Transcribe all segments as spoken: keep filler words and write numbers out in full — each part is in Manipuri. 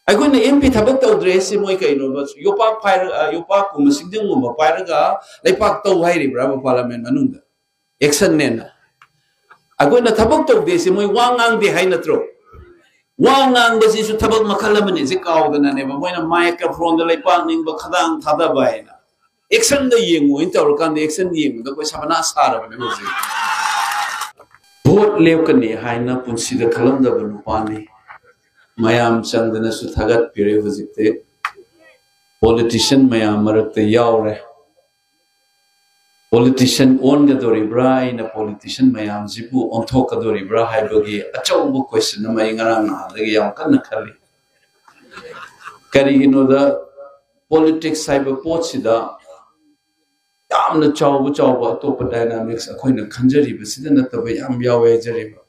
ꯑꯩꯈꯣꯏꯅ ꯑꯦꯝ ꯄꯤ ꯊꯕꯛ ꯇꯧꯗ꯭ꯔꯦ ꯁꯤ ꯃꯣꯏ ꯀꯩꯅꯣꯕ, ꯌꯣꯄꯥꯛ ꯄꯥꯏꯔꯒ, ꯌꯣꯄꯥꯛꯀꯨꯝꯕ ꯁꯤꯡꯖꯪꯒꯨꯝꯕ ꯄꯥꯏꯔꯒ ꯂꯩꯄꯥꯛ ꯇꯧ ꯍꯥꯏꯔꯤꯕ꯭ꯔꯥꯕ ꯄꯥꯔꯂꯤꯌꯥꯃꯦꯟ ꯃꯅꯨꯡꯗ? ꯑꯦꯛꯁꯟꯅꯦꯅ꯫ ꯑꯩꯈꯣꯏꯅ ꯊꯕꯛ ꯇꯧꯗꯦ ꯁꯤ ꯃꯣꯏ ꯋꯥ ꯉꯥꯡꯗꯦ ꯍꯥꯏ ꯅꯠꯇ꯭ꯔꯣ? ꯋꯥ ꯉꯥꯡꯕꯁꯤꯁꯨ ꯊꯕꯛ ꯃꯈꯜ ꯑꯃꯅꯤ꯫ ꯁꯤ ꯀꯥꯎꯗꯅꯅꯦꯕ ꯃꯣꯏꯅ ꯃꯥꯏꯀ꯭ꯔꯣꯐꯣꯟꯗ ꯂꯩꯄꯥꯛ ꯅꯤꯡꯕ, ꯈꯗꯥꯡ ꯊꯥꯗꯕ ꯍꯥꯏꯅ꯫ ꯑꯦꯛꯁꯟꯗ ꯌꯦꯡꯉꯨ ꯍꯥꯏꯅ ꯇꯧꯔꯀꯥꯟꯗ ꯑꯦꯛꯁꯟ ꯌꯦꯡꯕꯗ ꯑꯩꯈꯣꯏ ꯁꯕꯅꯥ ꯁꯥꯔꯕꯅꯦ ꯍꯧꯖꯤꯛ꯫ ꯚꯣꯠ ꯂꯦꯞꯀꯅꯤ ꯍꯥꯏꯅ ꯄꯨꯟꯁꯤꯗ ꯈꯜꯂꯝꯗꯕ ꯅꯨꯄꯥꯅꯤ꯫ ꯃꯌꯥꯝ ꯆꯪꯗꯅꯁꯨ ꯊꯥꯒꯠꯄꯤꯔꯦ꯫ ꯍꯧꯖꯤꯛꯇꯤ ꯄꯣꯂꯤꯇꯤꯁꯤꯌꯥꯟ ꯃꯌꯥꯝ ꯃꯔꯛꯇ ꯌꯥꯎꯔꯦ꯫ ꯄꯣꯂꯤꯇꯤꯁꯤꯌꯥꯟ ꯑꯣꯟꯒꯗꯧꯔꯤꯕ꯭ꯔꯥ? ꯑꯩꯅ ꯄꯣꯂꯤꯇꯤꯁꯤꯌꯥꯟ ꯃꯌꯥꯝꯁꯤꯕꯨ ꯑꯣꯟꯊꯣꯛꯀꯗꯧꯔꯤꯕ꯭ꯔꯥ ꯍꯥꯏꯕꯒꯤ ꯑꯆꯧꯕ ꯀꯣꯏꯁꯟ ꯑꯃ ꯑꯩ ꯉꯔꯥꯡ ꯅꯍꯥꯟꯗꯒꯤ ꯌꯥꯝ ꯀꯟꯅ ꯈꯜꯂꯤ꯫ ꯀꯔꯤꯒꯤꯅꯣꯗ, ꯄꯣꯂꯤꯇꯤꯛꯁ ꯍꯥꯏꯕ ꯄꯣꯠꯁꯤꯗ ꯌꯥꯝꯅ ꯆꯥꯎꯕ ꯆꯥꯎꯕ ꯑꯇꯣꯞꯄ ꯗꯥꯏꯅꯥꯃꯤꯛꯁ ꯑꯩꯈꯣꯏꯅ ꯈꯟꯖꯔꯤꯕꯁꯤꯗ ꯅꯠꯇꯕ ꯌꯥꯝ ꯌꯥꯎꯋꯦ ꯍꯥꯏꯖꯔꯤꯕ꯫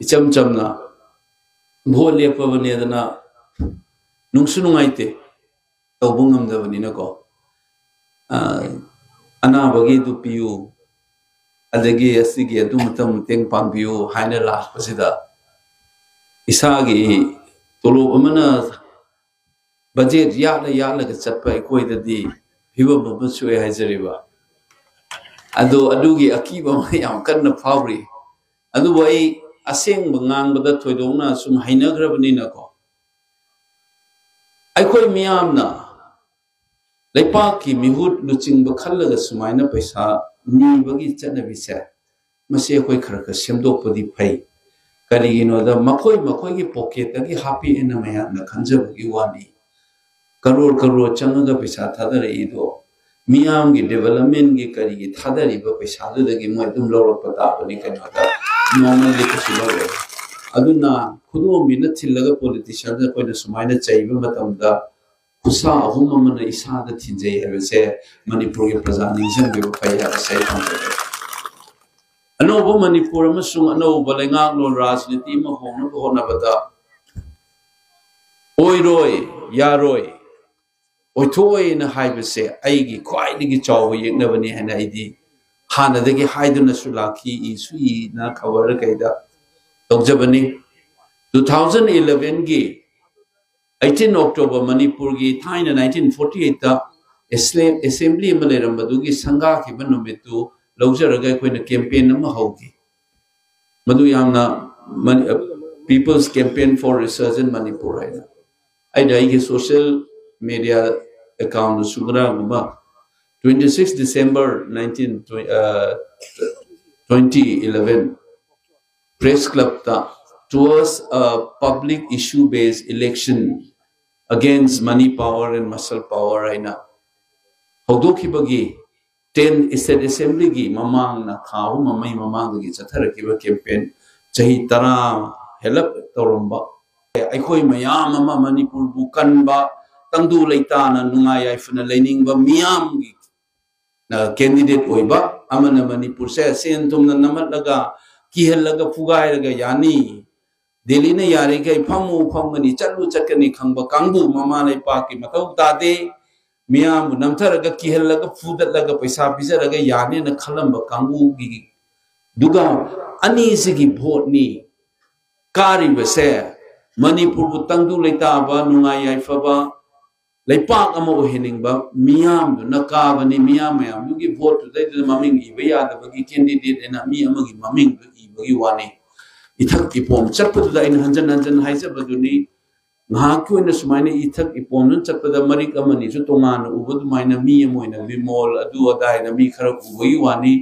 ꯏꯆꯝ ꯆꯝꯅ ꯚꯣꯠ ꯂꯦꯞꯄꯕꯅꯦꯗꯅ ꯅꯨꯡꯁꯨ ꯅꯨꯡꯉꯥꯏꯇꯦ, ꯇꯧꯕ ꯉꯝꯗꯕꯅꯤꯅꯀꯣ꯫ ꯑ, ꯑꯅꯥꯕꯒꯤꯗꯨ ꯄꯤꯌꯨ, ꯑꯗꯒꯤ ꯑꯁꯤꯒꯤ ꯑꯗꯨ ꯃꯇꯝ ꯃꯇꯦꯡ ꯄꯥꯡꯕꯤꯌꯨ ꯍꯥꯏꯅ ꯂꯥꯛꯄꯁꯤꯗ, ꯏꯁꯥꯒꯤ ꯇꯣꯂꯣꯞ ꯑꯃꯅ ꯕꯖꯦꯠ ꯌꯥꯠꯂ ꯌꯥꯠꯂꯒ ꯆꯠꯄ ꯑꯩꯈꯣꯏꯗꯗꯤ ꯐꯤꯕꯝ ꯑꯃ ꯁꯣꯛꯑꯦ ꯍꯥꯏꯖꯔꯤꯕ꯫ ꯑꯗꯣ ꯑꯗꯨꯒꯤ ꯑꯀꯤꯕ ꯑꯃ ꯌꯥꯝ ꯀꯟꯅ ꯐꯥꯎꯔꯤ꯫ ꯑꯗꯨꯕꯨ ꯑꯩ ꯑꯁꯦꯡꯕ ꯉꯥꯡꯕꯗ ꯊꯣꯏꯗꯣꯛꯅ ꯁꯨꯝ ꯍꯩꯅꯈ꯭ꯔꯕꯅꯤꯅꯀꯣ, ꯑꯩꯈꯣꯏ ꯃꯤꯌꯥꯝꯅ ꯂꯩꯄꯥꯛꯀꯤ ꯃꯤꯍꯨꯠ ꯂꯨꯆꯤꯡꯕ ꯈꯜꯂꯒ ꯁꯨꯃꯥꯏꯅ ꯄꯩꯁꯥ ꯅꯤꯕꯒꯤ ꯆꯠꯅꯕꯤꯁꯦ, ꯃꯁꯤ ꯑꯩꯈꯣꯏ ꯈꯔ ꯈꯔ ꯁꯦꯝꯗꯣꯛꯄꯗꯤ ꯐꯩ꯫ ꯀꯔꯤꯒꯤꯅꯣꯗ, ꯃꯈꯣꯏ ꯃꯈꯣꯏꯒꯤ ꯄꯣꯀꯦꯠꯇꯒꯤ ꯍꯥꯞꯄꯛꯑꯦꯅ ꯃꯌꯥꯝꯅ ꯈꯟꯖꯕꯒꯤ ꯋꯥꯅꯤ꯫ ꯀꯔꯣꯔ ꯀꯔꯣꯔ ꯆꯪꯉꯒ ꯄꯩꯁꯥ ꯊꯥꯗꯔꯛꯏꯗꯣ ꯃꯤꯌꯥꯝꯒꯤ ꯗꯤꯕꯂꯞꯃꯦꯟꯒꯤ ꯀꯔꯤꯒꯤ ꯊꯥꯗꯔꯤꯕ ꯄꯩꯁꯥꯗꯨꯗꯒꯤ ꯃꯣꯏ ꯑꯗꯨꯝ ꯂꯧꯔꯛꯄ ꯇꯥꯕꯅꯤ꯫ ꯀꯩꯅꯣꯗ, ꯅꯣꯔꯃꯦꯜꯂꯤ ꯀꯩꯁꯨ ꯂꯧꯔꯣꯏ꯫ ꯑꯗꯨꯅ ꯈꯨꯗꯣꯝꯕꯤꯅ ꯊꯤꯜꯂꯒ ꯄꯣꯂꯤꯇꯤꯁꯤꯌꯥꯟꯗ ꯑꯩꯈꯣꯏꯅ ꯁꯨꯃꯥꯏꯅ ꯆꯩꯕ ꯃꯇꯝꯗ, ꯈꯨꯠꯁꯥ ꯑꯍꯨꯝ ꯑꯃꯅ ꯏꯁꯥꯗ ꯊꯤꯟꯖꯩ ꯍꯥꯏꯕꯁꯦ ꯃꯅꯤꯄꯨꯔꯒꯤ ꯄ꯭ꯔꯖꯥ ꯅꯤꯡꯁꯤꯡꯕꯤꯕ ꯐꯩ ꯍꯥꯏꯕꯁꯦ ꯑꯩ ꯊꯝꯖꯒꯦ꯫ ꯑꯅꯧꯕ ꯃꯅꯤꯄꯨꯔ ꯑꯃꯁꯨꯡ ꯑꯅꯧꯕ ꯂꯩꯉꯥꯛꯂꯣꯟ ꯔꯥꯖꯅꯤꯇꯤ ꯑꯃ ꯍꯣꯡꯅꯕ ꯍꯣꯠꯅꯕꯗ ꯑꯣꯏꯔꯣꯏ, ꯌꯥꯔꯣꯏ, ꯑꯣꯏꯊꯣꯛꯑꯣꯏꯅ ꯍꯥꯏꯕꯁꯦ ꯑꯩꯒꯤ ꯈ꯭ꯋꯥꯏꯗꯒꯤ ꯆꯥꯎꯕ ꯌꯦꯛꯅꯕꯅꯤ ꯍꯥꯏꯅ ꯑꯩꯗꯤ ꯍꯥꯟꯅꯗꯒꯤ ꯍꯥꯏꯗꯨꯅꯁꯨ ꯂꯥꯛꯈꯤ, ꯏꯁꯨ ꯏꯅ ꯈꯕꯔ ꯀꯩꯗ ꯇꯧꯖꯕꯅꯤ꯫ ꯇꯨ ꯊꯥꯎꯖꯟ ꯏꯂꯚꯦꯟꯒꯤ ꯑꯩꯠꯇꯤꯟ ꯑꯣꯛꯇꯣꯕꯔ ꯃꯅꯤꯄꯨꯔꯒꯤ ꯊꯥꯏꯅ ꯅꯥꯏꯟꯇꯤꯟ ꯐꯣꯔꯇꯤ ꯑꯩꯠꯇ ꯑꯦꯁꯦꯝꯕ꯭ꯂꯤ ꯑꯃ ꯂꯩꯔꯝꯕꯗꯨꯒꯤ ꯁꯪꯒꯥꯈꯤꯕ ꯅꯨꯃꯤꯠꯇꯨ ꯂꯧꯖꯔꯒ ꯑꯩꯈꯣꯏꯅ ꯀꯦꯝꯄꯦꯟ ꯑꯃ ꯍꯧꯈꯤ꯫ ꯃꯗꯨ ꯌꯥꯝꯅ People's Campaign for Resurgent Manipur ꯍꯥꯏꯅ ꯑꯩꯅ ꯑꯩꯒꯤ ꯁꯣꯁꯤꯌꯦꯜ ꯃꯦꯗꯤꯌꯥ ꯑꯦꯀꯥꯎꯟꯗꯁꯨ ꯉꯔꯥꯡ ꯑꯃ twenty six December nineteen twenty eleven press club ꯇ towards a public issue based election against money power and muscle power ꯍꯥꯏꯅ ꯍꯧꯗꯣꯛꯈꯤꯕꯒꯤ ꯇꯦꯟ ꯁ꯭ꯇꯦꯠ ꯑꯦꯁꯦꯝꯕ꯭ꯂꯤꯒꯤ ꯃꯃꯥꯡꯅ ꯊꯥ ꯑꯍꯨꯝ ꯑꯃꯒꯤ ꯃꯃꯥꯡꯗꯒꯤ ꯆꯠꯊꯔꯛꯈꯤꯕ ꯀꯦꯝꯄꯦꯟ ꯆꯍꯤ ꯇꯔꯥ ꯍꯦꯜꯂꯞ ꯇꯧꯔꯝꯕ ꯑꯩꯈꯣꯏ ꯃꯌꯥꯝ ꯑꯃ ꯃꯅꯤꯄꯨꯔꯕꯨ ꯀꯟꯕ ꯇꯪꯗꯨ ꯂꯩꯇꯥꯅ ꯅꯨꯡꯉꯥꯏ ꯌꯥꯏꯐꯅ ꯂꯩꯅꯤꯡꯕ ꯃꯤꯌꯥꯝꯒꯤ ꯀꯦꯟꯗꯤꯗꯦꯠ ꯑꯣꯏꯕ ꯑꯃꯅ ꯃꯅꯤꯄꯨꯔꯁꯦ ꯁꯦꯟ ꯊꯨꯝꯅ ꯅꯝꯍꯠꯂꯒ ꯀꯤꯍꯜꯂꯒ ꯐꯨꯒꯥꯏꯔꯒ ꯌꯥꯅꯤ, ꯗꯦꯜꯂꯤꯅ ꯌꯥꯔꯤꯈꯩ ꯐꯝꯃꯨ ꯐꯝꯒꯅꯤ, ꯆꯠꯂꯨ ꯆꯠꯀꯅꯤ ꯈꯪꯕ ꯀꯥꯡꯕꯨ ꯃꯃꯥ ꯂꯩꯄꯥꯛꯀꯤ ꯃꯊꯧ ꯇꯥꯗꯦ꯫ ꯃꯤꯌꯥꯝꯕꯨ ꯅꯝꯊꯔꯒ ꯀꯤꯍꯜꯂꯒ ꯐꯨꯗꯠꯂꯒ ꯄꯩꯁꯥ ꯄꯤꯖꯔꯒ ꯌꯥꯅꯦꯅ ꯈꯜꯂꯝꯕ ꯀꯥꯡꯕꯨꯒꯤ ꯑꯗꯨꯒ ꯑꯅꯤꯁꯤꯒꯤ ꯚꯣꯠꯅꯤ꯫ ꯀꯥꯔꯤꯕꯁꯦ ꯃꯅꯤꯄꯨꯔꯕꯨ ꯇꯪꯗꯨ ꯂꯩꯇꯥꯕ, ꯅꯨꯡꯉꯥꯏ ꯌꯥꯏꯐꯕ ꯂꯩꯄꯥꯛ ꯑꯃ ꯑꯣꯏꯍꯟꯅꯤꯡꯕ ꯃꯤꯌꯥꯝꯗꯨꯅ ꯀꯥꯕꯅꯤ꯫ ꯃꯤꯌꯥꯝ ꯃꯌꯥꯝꯗꯨꯒꯤ ꯚꯣꯠꯇꯨꯗꯩꯗꯨꯗ ꯃꯃꯤꯡ ꯏꯕ ꯌꯥꯗꯕꯒꯤ ꯀꯦꯟꯗꯤꯗꯦꯠ ꯑꯩꯅ ꯃꯤ ꯑꯃꯒꯤ ꯃꯃꯤꯡꯗꯨ ꯏꯕꯒꯤ ꯋꯥꯅꯤ꯫ ꯏꯊꯛ ꯏꯄꯣꯝ ꯆꯠꯄꯗꯨꯗ ꯑꯩꯅ ꯍꯟꯖꯟ ꯍꯟꯖꯟ ꯍꯥꯏꯖꯕꯗꯨꯅꯤ꯫ ꯉꯥꯏꯍꯥꯛꯀꯤ ꯑꯣꯏꯅ ꯁꯨꯃꯥꯏꯅ ꯏꯊꯛ ꯏꯄꯣꯝꯗꯨꯅ ꯆꯠꯄꯗ ꯃꯔꯤꯛ ꯑꯃꯅꯤꯁꯨ ꯇꯣꯉꯥꯟꯅ ꯎꯕ ꯑꯗꯨꯃꯥꯏꯅ ꯃꯤ ꯑꯃ ꯑꯣꯏꯅ ꯕꯤꯃꯣꯜ ꯑꯗꯨ ꯑꯗꯥꯏꯅ ꯃꯤ ꯈꯔ ꯎꯕꯒꯤ ꯋꯥꯅꯤ꯫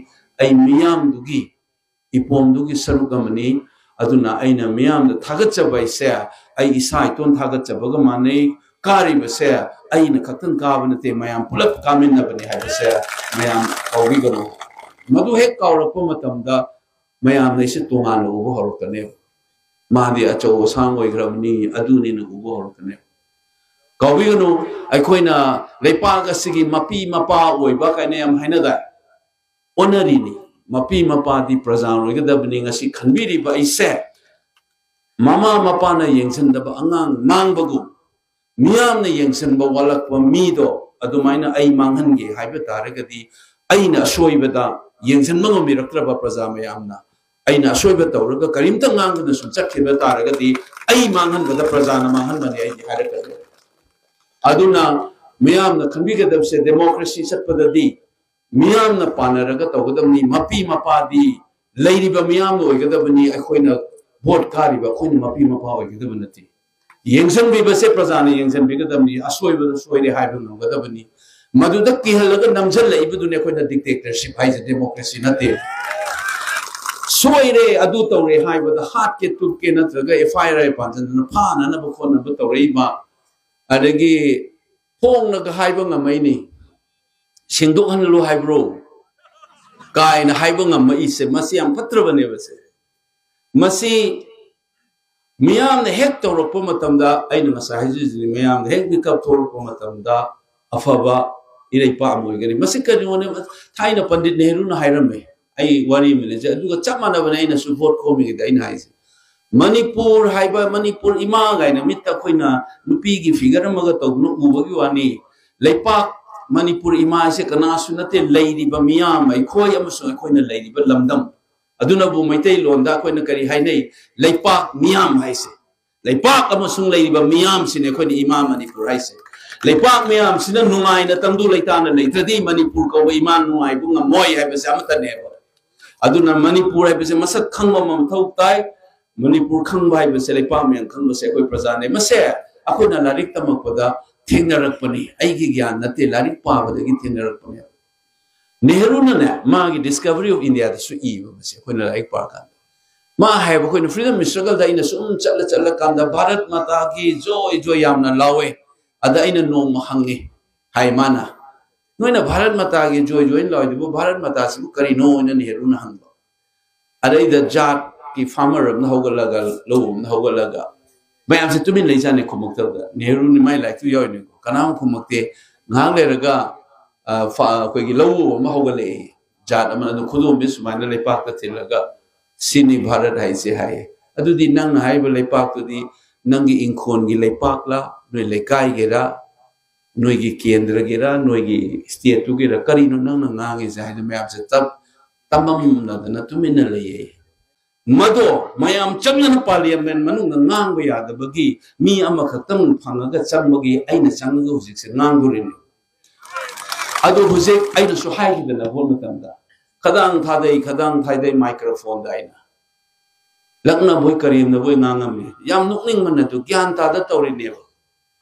ꯑꯩ ꯃꯤꯌꯥꯝꯗꯨꯒꯤ ꯏꯄꯣꯝꯗꯨꯒꯤ ꯁꯔꯨꯛ ꯑꯃꯅꯤ꯫ ꯑꯗꯨꯅ ꯑꯩꯅ ꯃꯤꯌꯥꯝꯗ ꯊꯥꯒꯠꯆꯕ ꯍꯥꯏꯁꯦ ꯑꯩ ꯏꯁꯥ ꯏꯇꯣꯟ ꯊꯥꯒꯠꯆꯕꯒ ꯃꯥꯟꯅꯩ꯫ ꯀꯥꯔꯤꯕꯁꯦ ꯑꯩꯅ ꯈꯛꯇꯪ ꯀꯥꯕ ꯅꯠꯇꯦ, ꯃꯌꯥꯝ ꯄꯨꯂꯞ ꯀꯥꯃꯤꯟꯅꯕꯅꯤ ꯍꯥꯏꯕꯁꯦ ꯃꯌꯥꯝ ꯀꯥꯎꯕꯤꯒꯅꯨ꯫ ꯃꯗꯨ ꯍꯦꯛ ꯀꯥꯎꯔꯛꯄ ꯃꯇꯝꯗ ꯃꯌꯥꯝꯅ ꯑꯩꯁꯦ ꯇꯣꯉꯥꯟꯅ ꯎꯕ ꯍꯧꯔꯛꯀꯅꯦꯕ꯫ ꯃꯥꯗꯤ ꯑꯆꯧ ꯑꯁꯥꯡ ꯑꯣꯏꯈ꯭ꯔꯕꯅꯤ, ꯑꯗꯨꯅꯤꯅ ꯎꯕ ꯍꯧꯔꯛꯀꯅꯦꯕ꯫ ꯀꯥꯎꯕꯤꯒꯅꯨ, ꯑꯩꯈꯣꯏꯅ ꯂꯩꯄꯥꯛ ꯑꯁꯤꯒꯤ ꯃꯄꯤ ꯃꯄꯥ ꯑꯣꯏꯕ ꯀꯥꯏꯅ ꯌꯥꯝ ꯍꯥꯏꯅꯗꯥꯏ? ꯑꯣꯟꯅꯔꯤꯅꯤ꯫ ꯃꯄꯤ ꯃꯄꯥꯗꯤ ꯄ꯭ꯔꯖꯥ ꯑꯣꯏꯒꯗꯕꯅꯤ꯫ ꯉꯁꯤ ꯈꯟꯕꯤꯔꯤꯕ ꯑꯩꯁꯦ ꯃꯃꯥ ꯃꯄꯥꯅ ꯌꯦꯡꯁꯤꯟꯗꯕ ꯑꯉꯥꯡ ꯃꯥꯡꯕꯒꯨꯝ ꯃꯤꯌꯥꯝꯅ ꯌꯦꯡꯁꯤꯟꯕ ꯋꯥꯠꯂꯛꯄ ꯃꯤꯗꯣ ꯑꯗꯨꯃꯥꯏꯅ ꯑꯩ ꯃꯥꯡꯍꯟꯒꯦ ꯍꯥꯏꯕ ꯇꯥꯔꯒꯗꯤ ꯑꯩꯅ ꯑꯁꯣꯏꯕꯗ ꯌꯦꯡꯁꯤꯟꯕ ꯉꯝꯕꯤꯔꯛꯇ꯭ꯔꯕ ꯄ꯭ꯔꯖꯥ ꯃꯌꯥꯝꯅ ꯑꯩꯅ ꯑꯁꯣꯏꯕ ꯇꯧꯔꯒ ꯀꯔꯤꯝꯇ ꯉꯥꯡꯗꯅ ꯁꯨꯝ ꯆꯠꯈꯤꯕ ꯇꯥꯔꯒꯗꯤ ꯑꯩ ꯃꯥꯡꯍꯟꯕꯗ ꯄ꯭ꯔꯖꯥꯅ ꯃꯥꯡꯍꯟꯕꯅꯤ ꯑꯩꯗꯤ ꯍꯥꯏꯔꯛꯀꯅꯤ꯫ ꯑꯗꯨꯅ ꯃꯤꯌꯥꯝꯅ ꯈꯟꯕꯤꯒꯗꯕꯁꯦ, ꯗꯦꯃꯣꯀ꯭ꯔꯦꯁꯤ ꯆꯠꯄꯗꯗꯤ ꯃꯤꯌꯥꯝꯅ ꯄꯥꯟꯅꯔꯒ ꯇꯧꯒꯗꯕꯅꯤ꯫ ꯃꯄꯤ ꯃꯄꯥꯗꯤ ꯂꯩꯔꯤꯕ ꯃꯤꯌꯥꯝꯅ ꯑꯣꯏꯒꯗꯕꯅꯤ꯫ ꯑꯩꯈꯣꯏꯅ ꯚꯣꯠ ꯀꯥꯔꯤꯕ ꯑꯩꯈꯣꯏꯅ ꯃꯄꯤ ꯃꯄꯥ ꯑꯣꯏꯒꯗꯕ ꯅꯠꯇꯦ꯫ ꯌꯦꯡꯁꯤꯟꯕꯤꯕꯁꯦ ꯄ꯭ꯔꯖꯥꯅ ꯌꯦꯡꯁꯤꯟꯕꯤꯒꯗꯕꯅꯤ꯫ ꯑꯁꯣꯏꯕꯗ ꯁꯣꯏꯔꯦ ꯍꯥꯏꯕ ꯉꯝꯒꯗꯕꯅꯤ꯫ ꯃꯗꯨꯗ ꯀꯤꯍꯜꯂꯒ ꯅꯝꯁꯤꯜꯂꯛꯏꯕꯗꯨꯅꯦ ꯑꯩꯈꯣꯏꯅ dictatorship ꯍꯥꯏꯁꯦ, democracy ꯅꯠꯇꯦ꯫ ꯁꯣꯏꯔꯦ, ꯑꯗꯨ ꯇꯧꯔꯦ ꯍꯥꯏꯕꯗ ꯍꯥꯠꯀꯦ ꯇꯨꯞꯀꯦ ꯅꯠꯇ꯭ꯔꯒ F I R ꯄꯥꯟꯁꯤꯟꯗꯅ ꯐꯥꯅꯅꯕ ꯈꯣꯠꯅꯕ ꯇꯧꯔꯛꯏꯕ, ꯑꯗꯒꯤ ꯐꯣꯡꯅꯒ ꯍꯥꯏꯕ ꯉꯝꯃꯛꯏꯅꯤ, "ꯁꯦꯡꯗꯣꯛꯍꯜꯂꯨ ꯍꯥꯏꯕ꯭ꯔꯣ?" ꯀꯥꯏꯅ ꯍꯥꯏꯕ ꯉꯝꯃꯛꯏꯁꯦ, ꯃꯁꯤ ꯌꯥꯝ ꯐꯠꯇ꯭ꯔꯕꯅꯦꯕ꯫ ꯁꯦ ꯃꯁꯤ ꯃꯤꯌꯥꯝꯅ ꯍꯦꯛ ꯇꯧꯔꯛꯄ ꯃꯇꯝꯗ, ꯑꯩꯅ ꯉꯁꯥꯏ ꯍꯥꯏꯖꯔꯤꯁꯤꯅꯤ, ꯃꯤꯌꯥꯝꯅ ꯍꯦꯛ ꯃꯤꯀꯞ ꯊꯣꯛꯂꯛꯄ ꯃꯇꯝꯗ ꯑꯐꯕ ꯏꯔꯩꯄꯥꯛ ꯑꯃ ꯑꯣꯏꯒꯅꯤ꯫ ꯃꯁꯤ ꯀꯔꯤꯅꯣꯅꯦ? ꯊꯥꯏꯅ ꯄꯟꯗꯤꯠ ꯅꯦꯍꯔꯨꯅ ꯍꯥꯏꯔꯝꯃꯦ, ꯑꯩ ꯋꯥꯔꯤ ꯑꯃ ꯂꯩꯖꯩ, ꯑꯗꯨꯒ ꯆꯞ ꯃꯥꯟꯅꯕꯅꯦ ꯑꯩꯅꯁꯨ ꯚꯣꯠ ꯈꯣꯝꯃꯤꯉꯩꯗ ꯑꯩꯅ ꯍꯥꯏꯁꯦ꯫ ꯃꯅꯤꯄꯨꯔ ꯍꯥꯏꯕ, ꯃꯅꯤꯄꯨꯔ ꯏꯃꯥ ꯀꯥꯏꯅ ꯃꯤꯠꯇ ꯑꯩꯈꯣꯏꯅ ꯅꯨꯄꯤꯒꯤ figure ꯑꯃꯒ ꯇꯧꯗꯨꯅ ꯎꯕꯒꯤ ꯋꯥꯅꯤ꯫ ꯂꯩꯄꯥꯛ ꯃꯅꯤꯄꯨꯔ ꯏꯃꯥ ꯍꯥꯏꯁꯦ ꯀꯅꯥꯁꯨ ꯅꯠꯇꯦ, ꯂꯩꯔꯤꯕ ꯃꯤꯌꯥꯝ, ꯑꯩꯈꯣꯏ ꯑꯃꯁꯨꯡ ꯑꯩꯈꯣꯏꯅ ꯂꯩꯔꯤꯕ ꯂꯝꯗꯝ꯫ ꯑꯗꯨꯅꯕꯨ ꯃꯩꯇꯩꯂꯣꯟꯗ ꯑꯩꯈꯣꯏꯅ ꯀꯔꯤ ꯍꯥꯏꯅꯩ? ꯂꯩꯄꯥꯛ ꯃꯤꯌꯥꯝ ꯍꯥꯏꯁꯦ꯫ ꯂꯩꯄꯥꯛ ꯑꯃꯁꯨꯡ ꯂꯩꯔꯤꯕ ꯃꯤꯌꯥꯝꯁꯤꯅꯦ ꯑꯩꯈꯣꯏꯅ ꯏꯃꯥ ꯃꯅꯤꯄꯨꯔ ꯍꯥꯏꯁꯦ꯫ ꯂꯩꯄꯥꯛ ꯃꯤꯌꯥꯝꯁꯤꯅ ꯅꯨꯡꯉꯥꯏꯅ ꯇꯪꯗꯨ ꯂꯩꯇꯥꯅ ꯂꯩꯇ꯭ꯔꯗꯤ ꯃꯅꯤꯄꯨꯔ ꯀꯧꯕ ꯏꯃꯥ ꯅꯨꯡꯉꯥꯏꯕ ꯉꯝꯃꯣꯏ ꯍꯥꯏꯕꯁꯦ ꯑꯃꯠꯇꯅꯦꯕ꯫ ꯑꯗꯨꯅ ꯃꯅꯤꯄꯨꯔ ꯍꯥꯏꯕꯁꯦ ꯃꯁꯛ ꯈꯪꯕ ꯑꯃ ꯃꯊꯧ ꯇꯥꯏ꯫ ꯃꯅꯤꯄꯨꯔ ꯈꯪꯕ ꯍꯥꯏꯕꯁꯦ, ꯂꯩꯄꯥꯛ ꯃꯌꯥꯝ ꯈꯪꯕꯁꯦ ꯑꯩꯈꯣꯏ ꯄ꯭ꯔꯖꯥꯅꯦ꯫ ꯃꯁꯦ ꯑꯩꯈꯣꯏꯅ ꯂꯥꯏꯔꯤꯛ ꯇꯝꯃꯛꯄꯗ ꯊꯦꯡꯅꯔꯛꯄꯅꯤ, ꯑꯩꯒꯤ ꯒ꯭ꯌꯥꯟ ꯅꯠꯇꯦ, ꯂꯥꯏꯔꯤꯛ ꯄꯥꯕꯗꯒꯤ ꯊꯦꯡꯅꯔꯛꯄꯅꯦ꯫ ꯅꯦꯍꯔꯨꯅꯅꯦ, ꯃꯥꯒꯤ Discovery of India ꯗꯁꯨ ꯏꯕ, ꯃꯁꯦ ꯑꯩꯈꯣꯏꯅ ꯂꯥꯏꯔꯤꯛ ꯄꯥꯔꯀꯥꯟꯗ ꯃꯥ ꯍꯥꯏꯕ, ꯑꯩꯈꯣꯏꯅ freedom struggle ꯗ ꯑꯩꯅ ꯁꯨꯝ ꯆꯠꯂ ꯆꯠꯂꯀꯥꯟꯗ "ꯚꯥꯔꯠ ꯃꯥꯇꯥꯒꯤ ꯖꯣꯏ ꯖꯣꯏ" ꯌꯥꯝꯅ ꯂꯥꯎꯋꯦ꯫ ꯑꯗ ꯑꯩꯅ ꯅꯣꯡꯃ ꯍꯪꯉꯤ, ꯍꯥꯏ ꯃꯥꯅ, "ꯅꯣꯏꯅ ꯚꯥꯔꯠ ꯃꯥꯇꯥꯒꯤ ꯖꯣꯏ ꯖꯣꯏ ꯂꯥꯎꯔꯤꯗꯨꯕꯨ ꯚꯥꯔꯠ ꯃꯥꯇꯥꯁꯤꯕꯨ ꯀꯔꯤꯅꯣ?" ꯍꯥꯏꯅ ꯅꯦꯍꯔꯨꯅ ꯍꯪꯕ꯫ ꯑꯗꯩꯗ ꯖꯥꯠꯀꯤ farmer ꯑꯃꯅ ꯍꯧꯒꯠꯂꯒ, ꯂꯧ ꯑꯃꯅ ꯍꯧꯒꯠꯂꯒ, ꯃꯌꯥꯝꯁꯦ ꯇꯨꯃꯤꯟ ꯂꯩꯖꯥꯠꯅꯤ ꯈꯨꯝꯃꯛꯇꯕꯗ꯫ ꯅꯦꯍꯔꯨꯅꯤ ꯃꯥꯏ ꯂꯥꯏꯔꯤꯛꯇꯨ ꯌꯥꯎꯔꯤꯅꯤꯀꯣ, ꯀꯅꯥꯝ ꯈꯨꯝꯃꯛꯇꯦ꯫ ꯉꯥꯏꯍꯥꯛ ꯂꯩꯔꯒ, ꯑ, ꯐ-, ꯑꯩꯈꯣꯏꯒꯤ ꯂꯧ ꯎꯕ ꯑꯃ ꯍꯧꯒꯠꯂꯛꯑꯦ, ꯖꯥꯠ ꯑꯃꯅ꯫ ꯑꯗꯨ ꯈꯨꯗꯣꯝꯕꯤ ꯁꯨꯃꯥꯏꯅ ꯂꯩꯄꯥꯛꯇ ꯊꯤꯜꯂꯒ, "ꯁꯤꯅꯤ ꯚꯥꯔꯠ ꯍꯥꯏꯁꯦ" ꯍꯥꯏꯌꯦ꯫ "ꯑꯗꯨꯗꯤ ꯅꯪꯅ ꯍꯥꯏꯔꯤꯕ ꯂꯩꯄꯥꯛꯇꯨꯗꯤ ꯅꯪꯒꯤ ꯏꯪꯈꯣꯜꯒꯤ ꯂꯩꯄꯥꯛꯂ, ꯅꯣꯏ ꯂꯩꯀꯥꯏꯒꯤꯔ, ꯅꯣꯏꯒꯤ ꯀꯦꯟꯗ꯭ꯔꯒꯤꯔ, ꯅꯣꯏꯒꯤ state ꯇꯨꯒꯤꯔ, ꯀꯔꯤꯅꯣ ꯅꯪꯅ ꯉꯥꯡꯉꯤꯁꯦ?" ꯍꯥꯏꯅ ꯃꯌꯥꯝꯁꯦ ꯇꯞ-, ꯇꯝꯃꯝꯅꯗꯅ ꯇꯨꯃꯤꯟꯅ ꯂꯩꯌꯦ꯫ ꯃꯗꯣ ꯃꯌꯥꯝ ꯆꯪꯗꯅ ꯄꯥꯔꯂꯤꯌꯥꯃꯦꯟ ꯃꯅꯨꯡꯗ ꯉꯥꯡꯕ ꯌꯥꯗꯕꯒꯤ ꯃꯤ ꯑꯃꯈꯛꯇꯪ ꯐꯪꯉꯒ ꯆꯪꯕꯒꯤ ꯑꯩꯅ ꯆꯪꯉꯒ ꯍꯧꯖꯤꯛꯁꯦ ꯉꯥꯡꯗꯣꯔꯤꯅꯤ꯫ ꯑꯗꯨ ꯍꯧꯖꯤꯛ ꯑꯩꯅꯁꯨ ꯍꯥꯏꯈꯤꯗꯅ ꯍꯣꯠ ꯃꯇꯝꯗ ꯈꯗꯥꯡ ꯊꯥꯗꯩ, ꯈꯗꯥꯡ ꯊꯥꯗꯩ ꯃꯥꯏꯀ꯭ꯔꯣꯐꯣꯟꯗ ꯑꯩꯅ ꯂꯛꯅꯕꯣꯏ ꯀꯔꯦꯝꯅꯕꯣꯏ ꯉꯥꯡꯉꯝꯃꯤ꯫ ꯌꯥꯝ ꯅꯣꯛꯅꯤꯡꯕꯅ ꯑꯗꯨ ꯒ꯭ꯌꯥꯟ ꯇꯥꯗ ꯇꯧꯔꯤꯅꯦꯕ꯫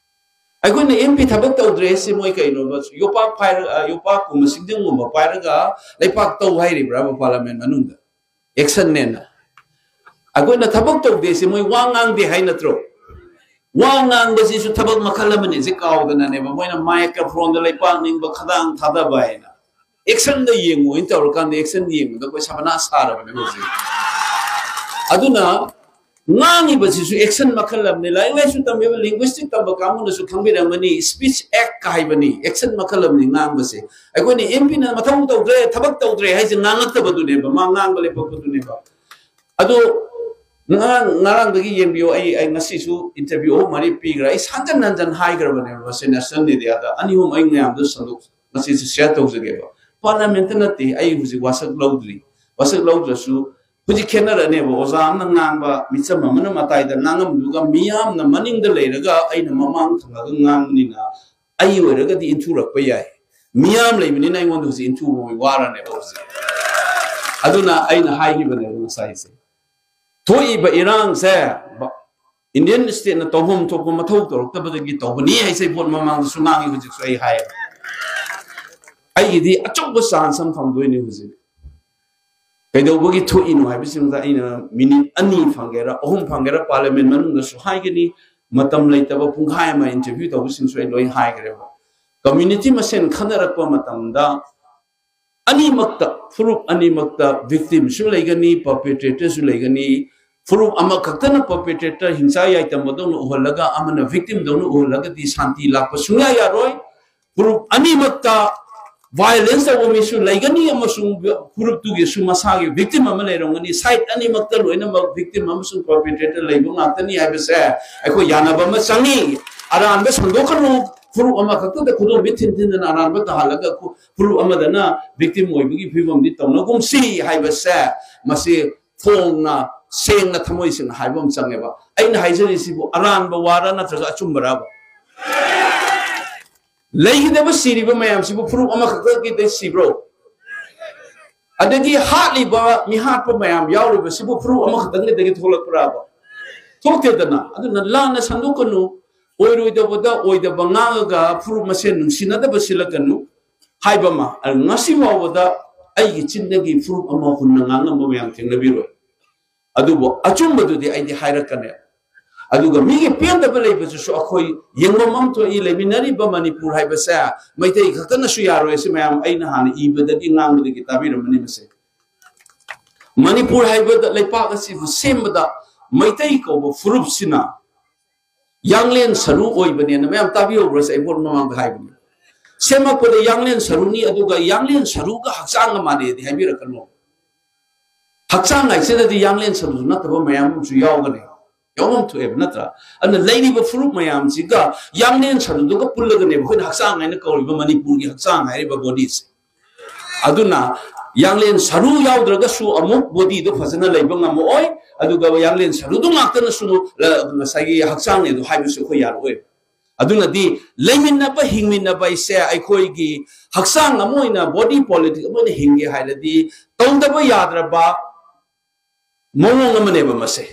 ꯑꯩꯈꯣꯏꯅ ꯑꯦꯝ ꯄꯤ ꯊꯕꯛ ꯇꯧꯗ꯭ꯔꯦ ꯁꯤ ꯃꯣꯏ ꯀꯩꯅꯣꯕ? ꯌꯣꯄꯥꯛ ꯄꯥꯏꯔꯒ, ꯌꯣꯄꯥꯛꯀꯨꯝꯕ ꯁꯤꯡꯖꯪꯒꯨꯝꯕ ꯄꯥꯏꯔꯒ ꯂꯩꯄꯥꯛ ꯇꯧ ꯍꯥꯏꯔꯤꯕ꯭ꯔꯥꯕ ꯄꯥꯔꯂꯤꯌꯥꯃꯦꯟ ꯃꯅꯨꯡꯗ? ꯑꯦꯛꯁꯟꯅꯦꯅ꯫ ꯑꯩꯈꯣꯏꯅ ꯊꯕꯛ ꯇꯧꯗꯦ ꯁꯤ ꯃꯣꯏ ꯋꯥ ꯉꯥꯡꯗꯦ ꯍꯥꯏ ꯅꯠꯇ꯭ꯔꯣ? ꯋꯥ ꯉꯥꯡꯕꯁꯤꯁꯨ ꯊꯕꯛ ꯃꯈꯜ ꯑꯃꯅꯤ꯫ ꯁꯤ ꯀꯥꯎꯗꯅꯅꯦꯕ ꯃꯣꯏꯅ ꯃꯥꯏꯀ꯭ꯔꯣꯐꯣꯟꯗ ꯂꯩꯄꯥꯛ ꯅꯤꯡꯕ, ꯈꯗꯥꯡ ꯊꯥꯗꯕ ꯍꯥꯏꯅ꯫ ꯑꯦꯛꯁꯟꯗ ꯌꯦꯡꯉꯨ ꯍꯥꯏꯅ ꯇꯧꯔꯀꯥꯟꯗ ꯑꯦꯛꯁꯟ ꯌꯦꯡꯕꯗ ꯑꯩꯈꯣꯏ ꯁꯕꯅꯥ ꯁꯥꯔꯕꯅꯦ ꯍꯧꯖꯤꯛ꯫ ꯑꯗꯨꯅ ꯉꯥꯡꯉꯤꯕꯁꯤꯁꯨ ꯑꯦꯛꯁꯟ ꯃꯈꯜ ꯑꯃꯅꯤ꯫ ꯂꯥꯏꯔꯤꯛ ꯂꯥꯏꯁꯨ ꯇꯝꯃꯤꯕ, ꯂꯤꯡꯒ꯭ꯋꯤꯁꯇꯤꯛ ꯇꯝꯕ ꯀꯥꯡꯕꯨꯅꯁꯨ ꯈꯪꯕꯤꯔꯝꯒꯅꯤ, ꯁ꯭ꯄꯤꯆ ꯑꯦꯛ ꯍꯥꯏꯕꯅꯤ, ꯑꯦꯛꯁꯟ ꯃꯈꯜ ꯑꯃꯅꯤ ꯉꯥꯡꯕꯁꯦ꯫ ꯑꯩꯈꯣꯏꯅ ꯑꯦꯝ ꯄꯤꯅ ꯃꯊꯧ ꯇꯧꯗ꯭ꯔꯦ, ꯊꯕꯛ ꯇꯧꯗ꯭ꯔꯦ ꯍꯥꯏꯁꯦ ꯉꯥꯡꯉꯛꯇꯕꯗꯨꯅꯦꯕ, ꯃꯥ ꯉꯥꯡꯕ ꯂꯦꯞꯄꯛꯄꯗꯨꯅꯦꯕ꯫ ꯑꯗꯣ ꯉꯔꯥꯡ, ꯉꯔꯥꯡꯗꯒꯤ ꯌꯦꯡꯕꯤꯌꯣ, ꯑꯩ, ꯑꯩ ꯉꯁꯤꯁꯨ ꯏꯟꯇꯔꯚ꯭ꯌꯨ ꯑꯍꯨꯝ ꯃꯔꯤ ꯄꯤꯈ꯭ꯔꯦ꯫ ꯑꯩ ꯍꯟꯖꯟ ꯍꯟꯖꯟ ꯍꯥꯏꯈ꯭ꯔꯕꯅꯦꯕ ꯃꯁꯤ ꯅꯦꯁꯅꯦꯜ ꯃꯦꯗꯤꯌꯥꯗ꯫ ꯑꯅꯤ ꯑꯍꯨꯝ ꯑꯩ ꯃꯌꯥꯝꯗ ꯁꯟꯗꯣꯛ, ꯉꯁꯤꯁꯨ ꯁꯤꯌꯔ ꯇꯧꯖꯒꯦꯕ꯫ ꯄꯥꯔꯂꯤꯌꯥꯃꯦꯟꯇ ꯅꯠꯇꯦ, ꯑꯩ ꯍꯧꯖꯤꯛ ꯋꯥꯁꯛ ꯂꯧꯗ꯭ꯔꯤ꯫ ꯋꯥꯁꯛ ꯂꯧꯗ꯭ꯔꯁꯨ ꯍꯧꯖꯤꯛ ꯈꯦꯠꯅꯔꯅꯦꯕ꯫ ꯑꯣꯖꯥ ꯑꯃꯅ ꯉꯥꯡꯕ, ꯃꯤꯆꯝ ꯑꯃꯅ ꯃꯇꯥꯏꯗ ꯉꯥꯡꯉꯝꯗꯨꯒ ꯃꯤꯌꯥꯝꯅ ꯃꯅꯤꯡꯗ ꯂꯩꯔꯒ ꯑꯩꯅ ꯃꯃꯥꯡ ꯊꯪꯉꯒ ꯉꯥꯡꯕꯅꯤꯅ ꯑꯩ ꯑꯣꯏꯔꯒꯗꯤ ꯏꯟꯊꯨꯔꯛꯄ ꯌꯥꯏ꯫ ꯃꯤꯌꯥꯝ ꯂꯩꯕꯅꯤꯅ ꯑꯩꯉꯣꯟꯗ ꯍꯧꯖꯤꯛ ꯏꯟꯊꯨꯕ ꯃꯣꯏ ꯋꯥꯔꯅꯦꯕ ꯍꯧꯖꯤꯛ꯫ ꯑꯗꯨꯅ ꯑꯩꯅ ꯍꯥꯏꯈꯤꯕꯅꯦꯕ ꯉꯁꯥꯏꯁꯦ꯫ ꯊꯣꯛꯏꯕ ꯏꯔꯥꯡꯁꯦ ꯕ-, ꯏꯟꯗꯤꯌꯟ ꯁ꯭ꯇꯦꯠꯅ ꯇꯧꯐꯝ ꯊꯣꯛꯄ ꯃꯊꯧ ꯇꯧꯔꯛꯇꯕꯗꯒꯤ ꯇꯧꯕꯅꯤ ꯍꯥꯏꯁꯦ꯫ ꯚꯣꯠ ꯃꯃꯥꯡꯗꯁꯨ ꯉꯥꯡꯉꯤ, ꯍꯧꯖꯤꯛꯁꯨ ꯑꯩ ꯍꯥꯏ꯫ ꯑꯩꯒꯤꯗꯤ ꯑꯆꯧꯕ ꯆꯥꯟꯁ ꯑꯃ ꯐꯪꯗꯣꯏꯅꯤ ꯍꯧꯖꯤꯛ꯫ ꯀꯩꯗꯧꯕꯒꯤ ꯊꯣꯛꯏꯅꯣ ꯍꯥꯏꯕꯁꯤꯃꯗ ꯑꯩꯅ ꯃꯤꯅꯤꯠ ꯑꯅꯤ ꯐꯪꯒꯦꯔꯥ, ꯑꯍꯨꯝ ꯐꯪꯒꯦꯔꯥ, ꯄꯥꯔꯂꯤꯌꯥꯃꯦꯟ ꯃꯅꯨꯡꯗꯁꯨ ꯍꯥꯏꯒꯅꯤ꯫ ꯃꯇꯝ ꯂꯩꯇꯕ ꯄꯨꯡꯈꯥꯏ ꯑꯃ ꯏꯟꯇꯔꯚ꯭ꯌꯨ ꯇꯧꯕꯁꯤꯡꯁꯨ ꯑꯩ ꯂꯣꯏ ꯍꯥꯏꯈ꯭ꯔꯦꯕ꯫ ꯀꯝꯃ꯭ꯌꯨꯅꯤꯇꯤ ꯃꯁꯦꯟ ꯈꯟꯅꯔꯛꯄ ꯃꯇꯝꯗ ꯑꯅꯤꯃꯛꯇ, ꯐꯨꯔꯨꯞ ꯑꯅꯤꯃꯛꯇ ꯚꯤꯛꯇꯤꯝꯁꯨ ꯂꯩꯒꯅꯤ, ꯄꯔꯄꯦꯇ꯭ꯔꯦꯇꯔꯁꯨ ꯂꯩꯒꯅꯤ꯫ ꯐꯨꯔꯨꯞ ꯑꯃꯈꯛꯇꯅ ꯄꯔꯄꯦꯇ꯭ꯔꯦꯇꯔ ꯍꯤꯡꯆꯥ ꯌꯥꯏꯇꯝꯕꯗꯧꯅ ꯎꯍꯜꯂꯒ ꯑꯃꯅ ꯚꯤꯛꯇꯤꯝꯗꯧꯅ ꯎꯍꯜꯂꯒꯗꯤ ꯁꯥꯟꯇꯤ ꯂꯥꯛꯄ ꯁꯨꯡꯌꯥ ꯌꯥꯔꯣꯏ꯫ ꯐꯨꯔꯨꯞ ꯑꯅꯤꯃꯛꯇ ꯚꯥꯏꯑꯣꯂꯦꯟꯁ ꯇꯧꯕ ꯃꯤꯁꯨ ꯂꯩꯒꯅꯤ ꯑꯃꯁꯨꯡ ꯐꯨꯔꯨꯞꯇꯨꯒꯤꯁꯨ ꯃꯁꯥꯒꯤ ꯚꯤꯛꯇꯤꯝ ꯑꯃ ꯂꯩꯔꯝꯒꯅꯤ꯫ ꯁꯥꯏꯠ ꯑꯅꯤꯃꯛꯇ ꯂꯣꯏꯅꯃꯛ ꯚꯤꯛꯇꯤꯝ ꯑꯃꯁꯨꯡ ꯄꯔꯄꯦꯇ꯭ꯔꯦꯇꯔ ꯂꯩꯕ ꯉꯥꯛꯇꯅꯤ ꯍꯥꯏꯕꯁꯦ ꯑꯩꯈꯣꯏ ꯌꯥꯅꯕ ꯑꯃ ꯆꯪꯉꯤ꯫ ꯑꯔꯥꯟꯕ ꯁꯟꯗꯣꯛꯀꯅꯨ꯫ ꯐꯨꯔꯨꯞ ꯑꯃꯈꯛꯇꯗ ꯈꯨꯗꯣꯝꯕꯤ ꯊꯤꯟ ꯊꯤꯟꯗꯅ ꯑꯔꯥꯟꯕ ꯇꯥꯍꯜꯂꯒ ꯈꯨ-, ꯐꯨꯔꯨꯞ ꯑꯃꯗꯅ ꯚꯤꯛꯇꯤꯝ ꯑꯣꯏꯕꯒꯤ ꯐꯤꯕꯝꯗꯤ ꯇꯧꯅꯒꯨꯝꯁꯤ ꯍꯥꯏꯕꯁꯦ ꯃꯁꯤ ꯐꯣꯡꯅ, ꯁꯦꯡꯅ, ꯊꯃꯣꯏ ꯁꯦꯡꯅ ꯍꯥꯏꯕ ꯑꯃ ꯆꯪꯉꯦꯕ꯫ ꯑꯩꯅ ꯍꯥꯏꯖꯔꯤꯁꯤꯕꯨ ꯑꯔꯥꯟꯕ ꯋꯥꯔ ꯅꯠꯇ꯭ꯔꯒ ꯑꯆꯨꯝꯕꯔꯕ? ꯂꯩꯈꯤꯗꯕ, ꯁꯤꯔꯤꯕ ꯃꯌꯥꯝꯁꯤꯕꯨ ꯐꯨꯔꯨꯞ ꯑꯃꯈꯛꯇꯒꯤꯗꯩ ꯁꯤꯕ꯭ꯔꯣ? ꯑꯗꯒꯤ ꯍꯥꯠꯂꯤꯕ, ꯃꯤꯍꯥꯠꯄ ꯃꯌꯥꯝ ꯌꯥꯎꯔꯤꯕꯁꯤꯕꯨ ꯐꯨꯔꯨꯞ ꯑꯃꯈꯛꯇꯪꯒꯤꯗꯒꯤ ꯊꯣꯛꯂꯛꯄ꯭ꯔꯥꯕ? ꯊꯣꯛꯇꯦꯗꯅ꯫ ꯑꯗꯨꯅ ꯂꯥꯟꯅ ꯁꯟꯗꯣꯛꯀꯅꯨ, ꯑꯣꯏꯔꯣꯏꯗꯕꯗ ꯑꯣꯏꯗꯕ ꯉꯥꯡꯉꯒ ꯐꯨꯔꯨꯞ ꯃꯁꯦꯟ ꯅꯨꯡꯁꯤꯅꯗꯕ ꯁꯤꯜꯂꯛꯀꯅꯨ ꯍꯥꯏꯕ ꯑꯃ꯫ ꯑꯗꯨ ꯉꯁꯤ ꯐꯥꯎꯕꯗ ꯑꯩꯒꯤ ꯆꯤꯟꯗꯒꯤ ꯐꯨꯔꯨꯞ ꯑꯃ ꯍꯨꯟꯅ ꯉꯥꯡꯉꯝꯕ ꯃꯌꯥꯝ ꯊꯦꯡꯅꯕꯤꯔꯣꯏ꯫ ꯑꯗꯨꯕꯨ ꯑꯆꯨꯝꯕꯗꯨꯗꯤ ꯑꯩꯗꯤ ꯍꯥꯏꯔꯛꯀꯅꯤ꯫ ꯑꯗꯨꯒ ꯃꯤꯒꯤ ꯄꯦꯟꯗꯕ ꯂꯩꯕꯗꯨꯁꯨ ꯑꯩꯈꯣꯏ ꯌꯦꯡꯐꯝ ꯑꯃ ꯊꯣꯛꯏ꯫ ꯂꯩꯃꯤꯟꯅꯔꯤꯕ ꯃꯅꯤꯄꯨꯔ ꯍꯥꯏꯕꯁꯦ ꯃꯩꯇꯩ ꯈꯛꯇꯅꯁꯨ ꯌꯥꯔꯣꯏ꯫ ꯑꯁꯤ ꯃꯌꯥꯝ ꯑꯩꯅ ꯍꯥꯟꯅ ꯏꯕꯗꯒꯤ ꯉꯥꯡꯕꯗꯒꯤ ꯇꯥꯕꯤꯔꯝꯃꯅꯤ꯫ ꯃꯁꯦ ꯃꯅꯤꯄꯨꯔ ꯍꯥꯏꯕꯗ, ꯂꯩꯄꯥꯛ ꯑꯁꯤꯕꯨ ꯁꯦꯝꯕꯗ ꯃꯩꯇꯩ ꯀꯧꯕ ꯐꯨꯔꯨꯞꯁꯤꯅ ꯌꯥꯡꯂꯦꯟ ꯁꯔꯨ ꯑꯣꯏꯕꯅꯦꯅ ꯃꯌꯥꯝ ꯇꯥꯕꯤꯍꯧꯕ꯭ꯔꯥ? ꯑꯩ ꯚꯣꯠ ꯃꯃꯥꯡꯗ ꯍꯥꯏꯕꯅꯤ꯫ ꯁꯦꯝꯃꯛꯄꯗ ꯌꯥꯡꯂꯦꯟ ꯁꯔꯨꯅꯤ, ꯑꯗꯨꯒ ꯌꯥꯡꯂꯦꯟ ꯁꯔꯨꯒ ꯍꯛꯆꯥꯡꯒ ꯃꯥꯟꯅꯩꯗꯤ ꯍꯥꯏꯕꯤꯔꯛꯀꯅꯨ꯫ ꯍꯛꯆꯥꯡ ꯍꯥꯏꯁꯤꯗꯗꯤ ꯌꯥꯡꯂꯦꯟ ꯁꯔꯨꯁꯨ ꯅꯠꯇꯕ ꯃꯌꯥꯝ ꯑꯃꯁꯨ ꯌꯥꯎꯒꯅꯤ, ꯌꯥꯎꯐꯝ ꯊꯣꯛꯑꯦꯕ, ꯅꯠꯇ꯭ꯔꯥ? ꯑꯗꯨꯅ ꯂꯩꯔꯤꯕ ꯐꯨꯔꯨꯞ ꯃꯌꯥꯝꯁꯤꯒ ꯌꯥꯡꯂꯦꯟ ꯁꯔꯨꯗꯨꯒ ꯄꯨꯜꯂꯒꯅꯦꯕ ꯑꯩꯈꯣꯏꯅ ꯍꯛꯆꯥꯡ ꯍꯥꯏꯅ ꯀꯧꯔꯤꯕ, ꯃꯅꯤꯄꯨꯔꯒꯤ ꯍꯛꯆꯥꯡ ꯍꯥꯏꯔꯤꯕ ꯕꯣꯗꯤꯁꯦ꯫ ꯑꯗꯨꯅ ꯌꯥꯡꯂꯦꯟ ꯁꯔꯨ ꯌꯥꯎꯗ꯭ꯔꯒꯁꯨ ꯑꯃꯨꯛ ꯕꯣꯗꯤꯗꯣ ꯐꯖꯅ ꯂꯩꯕ ꯉꯝꯃꯛꯑꯣꯏ, ꯑꯗꯨꯒ ꯌꯥꯡꯂꯦꯟ ꯁꯔꯨꯗꯨ ꯉꯥꯛꯇꯅꯁꯨ, ꯑ, ꯉꯁꯥꯏꯒꯤ ꯍꯛꯆꯥꯡꯅꯦ ꯑꯗꯨ ꯍꯥꯏꯕꯁꯨ ꯑꯩꯈꯣꯏ ꯌꯥꯔꯛꯑꯣꯏ꯫ ꯑꯗꯨꯅꯗꯤ ꯂꯩꯃꯤꯟꯅꯕ, ꯍꯤꯡꯃꯤꯟꯅꯕ ꯍꯥꯏꯁꯦ ꯑꯩꯈꯣꯏꯒꯤ ꯍꯛꯆꯥꯡ ꯑꯃ ꯑꯣꯏꯅ, ꯕꯣꯗꯤ ꯄꯣꯂꯤꯇꯤꯛ ꯑꯃ ꯑꯣꯏꯅ ꯍꯤꯡꯒꯦ ꯍꯥꯏꯔꯗꯤ ꯇꯧꯗꯕ ꯌꯥꯗ꯭ꯔꯕ ꯃꯑꯣꯡ ꯑꯃꯅꯦꯕ ꯃꯁꯦ꯫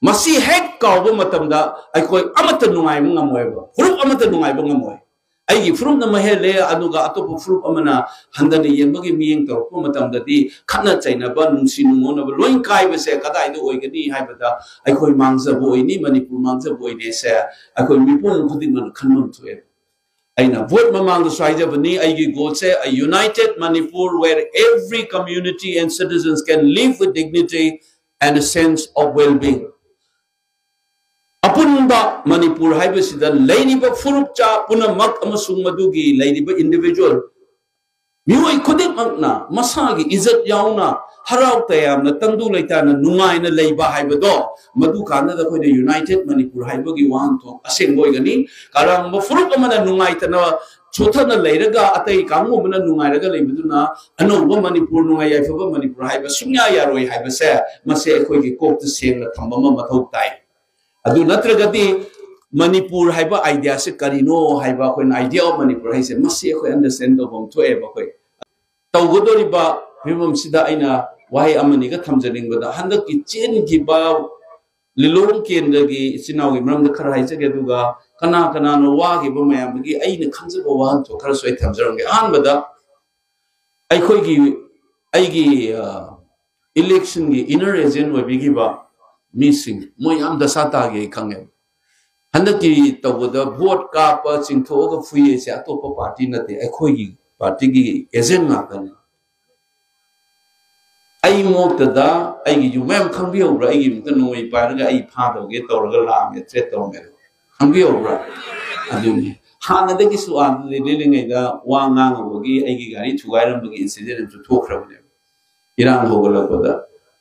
ꯃꯁꯤ ꯍꯦꯛ ꯀꯥꯎꯕ ꯃꯇꯝꯗ ꯑꯩꯈꯣꯏ ꯑꯃꯠꯇ ꯅꯨꯡꯉꯥꯏꯕ ꯉꯝꯃꯣꯏꯕ, ꯐꯨꯔꯨꯞ ꯑꯃꯠꯇ ꯅꯨꯡꯉꯥꯏꯕ ꯉꯝꯃꯣꯏ꯫ ꯑꯩꯒꯤ ꯐꯨꯔꯨꯞꯅ ꯃꯍꯦꯜꯂꯦ, ꯑꯗꯨꯒ ꯑꯇꯣꯞꯄ ꯐꯨꯔꯨꯞ ꯑꯃꯅ ꯍꯟꯊꯅ ꯌꯦꯡꯕꯒꯤ ꯃꯤꯠꯌꯦꯡ ꯇꯧꯔꯛꯄ ꯃꯇꯝꯗꯗꯤ ꯈꯠꯅ ꯆꯩꯅꯕ, ꯅꯨꯡꯁꯤ ꯅꯨꯡꯉꯣꯟꯅꯕ ꯂꯣꯏ ꯀꯥꯏꯕꯁꯦ ꯀꯗꯥꯏꯗ ꯑꯣꯏꯒꯅꯤ ꯍꯥꯏꯕꯗ ꯑꯩꯈꯣꯏ ꯃꯥꯡꯖꯕ ꯑꯣꯏꯅꯤ, ꯃꯅꯤꯄꯨꯔ ꯃꯥꯡꯖꯕ ꯑꯣꯏꯅꯤꯁꯦ ꯑꯩꯈꯣꯏ ꯃꯤꯄꯨꯝ ꯈꯨꯗꯤꯡꯃꯛꯅ ꯈꯟꯐꯝ ꯊꯣꯛꯑꯦ꯫ ꯑꯩꯅ ꯚꯣꯠ ꯃꯃꯥꯡꯗꯁꯨ ꯍꯥꯏꯖꯕꯅꯤ, ꯑꯩꯒꯤ ꯒꯣꯜꯁꯦ a united Manipur where every community and citizens can live with dignity and a sense of well-being꯫ ꯑꯄꯨꯟꯕ ꯃꯅꯤꯄꯨꯔ ꯍꯥꯏꯕꯁꯤꯗ ꯂꯩꯔꯤꯕ ꯐꯨꯔꯨꯞꯆꯥ ꯄꯨꯝꯅꯃꯛ ꯑꯃꯁꯨꯡ ꯃꯗꯨꯒꯤ ꯂꯩꯔꯤꯕ ꯏꯟꯗꯤꯚꯤꯖꯨꯋꯦꯜ ꯃꯤꯑꯣꯏ ꯈꯨꯗꯤꯡꯃꯛꯅ ꯃꯁꯥꯒꯤ ꯏꯖꯠ ꯌꯥꯎꯅ ꯍꯔꯥꯎ ꯇꯌꯥꯝꯅ ꯇꯪꯗꯨ ꯂꯩꯇꯥꯅ ꯅꯨꯡꯉꯥꯏꯅ ꯂꯩꯕ ꯍꯥꯏꯕꯗꯣ, ꯃꯗꯨ ꯀꯥꯟꯗꯗ ꯑꯩꯈꯣꯏꯅ ꯌꯨꯅꯥꯏꯇꯦꯠ ꯃꯅꯤꯄꯨꯔ ꯍꯥꯏꯕꯒꯤ ꯋꯥꯍꯟꯊꯣꯛ ꯑꯁꯦꯡꯕ ꯑꯣꯏꯒꯅꯤ꯫ ꯀꯅꯥꯒꯨꯝꯕ ꯐꯨꯔꯨꯞ ꯑꯃꯅ ꯅꯨꯡꯉꯥꯏꯇꯅ ꯁꯣꯊꯅ ꯂꯩꯔꯒ ꯑꯇꯩ ꯀꯥꯡꯕꯨ ꯑꯃꯅ ꯅꯨꯡꯉꯥꯏꯔꯒ ꯂꯩꯕꯗꯨꯅ ꯑꯅꯧꯕ ꯃꯅꯤꯄꯨꯔ, ꯅꯨꯡꯉꯥꯏ ꯌꯥꯏꯐꯕ ꯃꯅꯤꯄꯨꯔ ꯍꯥꯏꯕ ꯁꯨꯡꯌꯥ ꯌꯥꯔꯣꯏ ꯍꯥꯏꯕꯁꯦ, ꯃꯁꯤ ꯑꯩꯈꯣꯏꯒꯤ ꯀꯣꯛꯇ ꯁꯦꯡꯅ ꯊꯝꯕ ꯑꯃ ꯃꯊꯧ ꯇꯥꯏ꯫ ꯑꯗꯨ ꯅꯠꯇ꯭ꯔꯒꯗꯤ ꯃꯅꯤꯄꯨꯔ ꯍꯥꯏꯕ idea ꯁꯦ ꯀꯔꯤꯅꯣ ꯍꯥꯏꯕ, ꯑꯩꯈꯣꯏꯅ idea of ꯃꯅꯤꯄꯨꯔ ꯍꯥꯏꯁꯦ, ꯃꯁꯤ ꯑꯩꯈꯣꯏ understand ꯇꯧꯐꯝ ꯊꯣꯛꯑꯦꯕ꯫ ꯑꯩꯈꯣꯏ ꯇꯧꯒꯗꯧꯔꯤꯕ ꯐꯤꯕꯝꯁꯤꯗ ꯑꯩꯅ ꯋꯥꯍꯩ ꯑꯃꯅꯤꯒ ꯊꯝꯖꯅꯤꯡꯕꯗ, ꯍꯟꯗꯛꯀꯤ ꯆꯦꯟꯈꯤꯕ ꯂꯤꯂꯣꯡ ꯀꯦꯟꯗ꯭ꯔꯒꯤ ꯏꯆꯤꯟ ꯏꯅꯥꯎꯒꯤ ꯃꯔꯝꯗ ꯈꯔ ꯍꯥꯏꯖꯒꯦ, ꯑꯗꯨꯒ ꯀꯅꯥ ꯀꯅꯥꯅꯣ ꯋꯥꯈꯤꯕ ꯃꯌꯥꯝꯗꯒꯤ ꯑꯩꯅ ꯈꯪꯖꯕ ꯋꯥꯍꯟꯊꯣꯛ ꯈꯔꯁꯨ ꯑꯩ ꯊꯝꯖꯔꯝꯒꯦ꯫ ꯑꯍꯥꯟꯕꯗ, ꯑꯩꯈꯣꯏꯒꯤ, ꯑꯩꯒꯤ, ꯑ, election ꯒꯤ inner agent ꯑꯣꯏꯕꯤꯈꯤꯕ ꯃꯤꯁꯤꯡ, ꯃꯣꯏ ꯌꯥꯝ ꯗꯁꯥ ꯇꯥꯒꯦ ꯑꯩ ꯈꯪꯉꯦꯕ꯫ ꯍꯟꯗꯛꯀꯤ ꯇꯧꯕꯗ vote ꯀꯥꯞꯄ, ꯆꯤꯡꯊꯣꯛꯑꯒ ꯐꯨꯏꯌꯦꯁꯦ ꯑꯇꯣꯞꯄ party ꯅꯠꯇꯦ, ꯑꯩꯈꯣꯏꯒꯤ party ꯒꯤ agent ꯉꯥꯛꯇꯅꯤ꯫ ꯑꯩ ꯃꯣꯛꯇꯗ ꯑꯩꯒꯤ ꯌꯨꯝ ꯃꯌꯥꯝ ꯈꯪꯕꯤꯍꯧꯕ꯭ꯔꯥ? ꯑꯩꯒꯤ ꯌꯨꯝꯗ ꯅꯣꯡꯃꯩ ꯄꯥꯏꯔꯒ ꯑꯩ ꯐꯥꯗꯧꯒꯦ ꯇꯧꯔꯒ ꯂꯥꯛꯑꯝꯃꯦ, threat ꯇꯧꯔꯝꯃꯦ꯫ ꯈꯪꯕꯤꯍꯧꯕ꯭ꯔꯥ? ꯑꯗꯨꯅꯤ꯫ ꯍꯥꯟꯅꯗꯒꯤꯁꯨ ꯑꯥꯗ ꯂꯩꯔꯤꯉꯩꯗ ꯋꯥ ꯉꯥꯡꯉꯨꯕꯒꯤ ꯑꯩꯒꯤ ꯒꯥꯔꯤ ꯊꯨꯒꯥꯏꯔꯝꯕꯒꯤ incident ꯑꯃꯁꯨ ꯊꯣꯛꯈ꯭ꯔꯕꯅꯦꯕ, ꯏꯔꯥꯡ ꯍꯧꯒꯠꯂꯛꯄꯗ꯫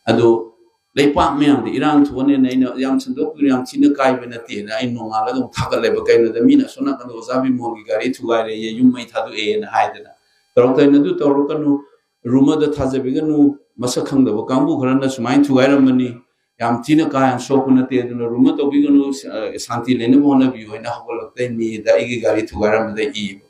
ꯑꯗꯨ ꯂꯩꯄꯥꯛ ꯃꯌꯥꯝꯗ ꯏꯔꯥꯡ ꯊꯣꯛꯑꯅꯦꯅ ꯑꯩꯅ ꯌꯥꯝ ꯁꯟꯗꯣꯛꯄꯤꯔ ꯌꯥꯝ ꯊꯤꯅ ꯀꯥꯏꯕ ꯅꯠꯇꯦꯅ ꯑꯩ ꯅꯣꯡꯉꯥꯜꯂꯒ ꯑꯃꯨꯛ ꯊꯥꯒꯠꯂꯦꯕ꯫ ꯀꯩꯅꯣꯗ ꯃꯤꯅ ꯑꯁꯣꯝ ꯅꯥꯀꯟꯗ ꯑꯣꯖꯥ ꯕꯤꯃꯣꯜꯒꯤ ꯒꯥꯔꯤ ꯊꯨꯒꯥꯏꯔꯦꯌꯦ, ꯌꯨꯝ ꯃꯩ ꯊꯥꯗꯣꯛꯑꯦꯅ ꯍꯥꯏꯗꯅ꯫ ꯇꯧꯔꯛꯇꯣꯏꯅ ꯑꯗꯨ ꯇꯧꯔꯛꯀꯅꯨ, ꯔꯨꯃꯔꯗ ꯊꯥꯖꯕꯤꯒꯅꯨ, ꯃꯁꯛ ꯈꯪꯗꯕ ꯀꯥꯡꯕꯨ ꯈꯔꯅ ꯁꯨꯃꯥꯏꯅ ꯊꯨꯒꯥꯏꯔꯝꯕꯅꯤ, ꯌꯥꯝ ꯊꯤꯅ ꯀꯥ ꯍꯦꯟꯅ ꯁꯣꯛꯄ ꯅꯠꯇꯦ, ꯑꯗꯨꯅ ꯔꯨꯃꯔ ꯇꯧꯕꯤꯒꯅꯨ, ꯁ-, ꯑ, ꯁꯥꯟꯇꯤ ꯂꯩꯅꯕ ꯍꯣꯠꯅꯕꯤꯌꯨ ꯍꯥꯏꯅ ꯍꯧꯒꯠꯂꯛꯇꯣꯏ ꯃꯤꯗ ꯑꯩꯒꯤ ꯒꯥꯔꯤ ꯊꯨꯒꯥꯏꯔꯝꯕꯗ ꯏꯕ꯫